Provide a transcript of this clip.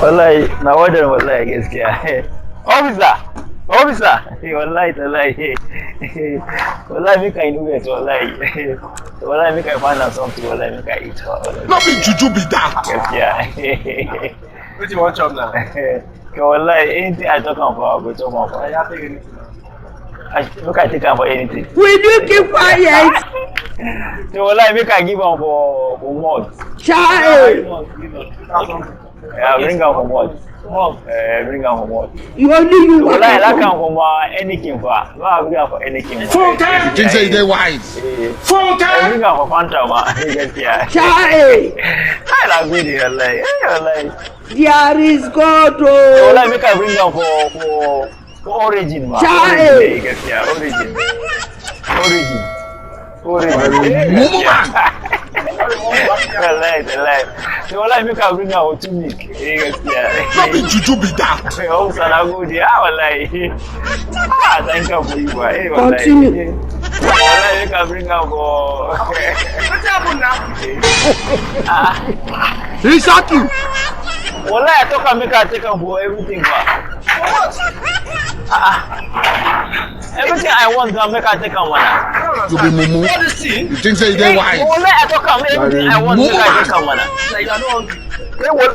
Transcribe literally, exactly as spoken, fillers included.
Wallahi, na well done, wallahi, gaskiya. Officer, officer, wallahi, wallahi, wallahi, make I know it, wallahi, wallahi, make I find out something, wallahi, make I eat, wallahi. No be juju be that. Gaskiya. Wetin you wan chop now? Okay, wallahi, anything I talk am for, I go talk am for. I have anything. I, make I take am for anything. Will you keep quiet? So, wallahi, make I give am for, for malt. Chai! Yeah, bring am for malt. Eh, bring am for malt. You only you So, wallahi, I like want am for my Anakin, fa. No, I bring am for Anakin. You think say you dey wise? Eh, bring am for Fanta, ma. Gaskiya. Chai! I like good, wallahi. Eh, wallahi. There is God. So, Oh. wallahi, make I bring am for, for, for Origin, ma. Chai! Origin, eh, gaskiya, Origin. Origin. Origin. Mumu man. Wallahi, wallahi. So, wallahi, make I bring am for Tunic. Eh, gaskiya. No be juju be that. Oh, sana good. Ah, wallahi. Ah, thank you for you, boy. Eh, wallahi. Continue. Wallahi, make I bring am for. Wetin happen now? He shock you. Wallahi, I talk am make I take am for everything, ba. Everything I want, na make I take am, man. You be mumu. All this thing. You think say you dey wise? Wallahi, I talk am everything I want, make I take am, man. Like, I don't hungry. Hey, well,